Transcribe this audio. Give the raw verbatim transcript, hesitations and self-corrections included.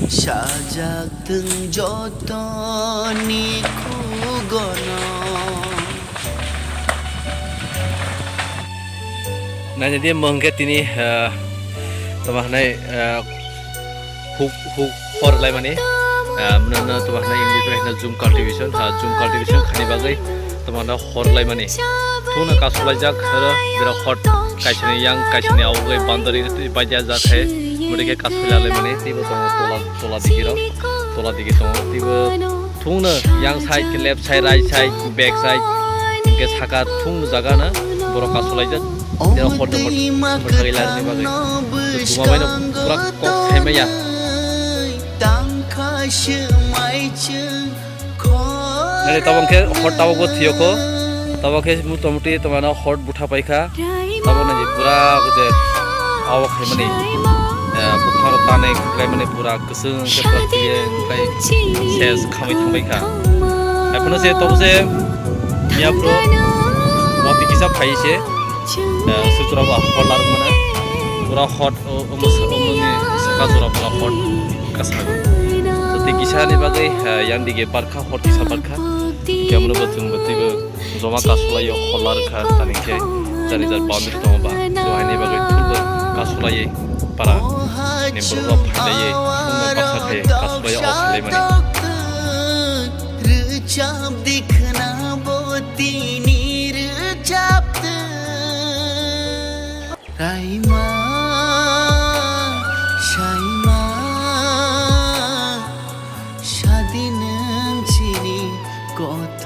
Sajak twng jotoni khugono. Naina di mungke tini, ah, tama hanai, ah, huk, huk hor laimani. Ah, mano no tama hanai English bai hino zoom cultivation, ha, zoom cultivation khani bagwi tama no hor laimani. Thuna kasulaijak horo bira hot kaisani yang kaisani awgwi bandari baija jak hai. Mudike kasula laimani, tibo tongo tola, tola digi rok, tola digi tongo, tibo thungno yang side, left side, right side, back side, hingke saka thung jaga na borok kasulaijak. Tei hot hot bwthagwi lagni bagwi. Tuma bai no pura kok saimaya. Nani tabok khe hot tabok bo thiyoko. Tabok khe motamuti tongmano hot butha paikha. Tabok nai pura je awok khaimani, eh, bukharo tanai khlaimani pura kwchwng khe pura tiye khlai ses khamwi thangbaikha. Ephono se tobo se miya phuru wati kisa phai se, eh, sutura ba hot larwk mano. Pura hot o, omo sa-, omoni saka jora pura hot kasago. Tei kisa ni bagwi, eh, yang dige barkha, hot kisa barkha. Kemlo bo chwng bo twibo joma kasulai o hot larwkha, tani khe jani jar boundary tongo ba. Bo haini bagwi thulbo kasulai para ni borok rok phailai, thulbo baksa khe kasulai o phailai mani. Rwchap dikhna bo tini rwchap twng. Raima, saima, sadi nwng chini koto.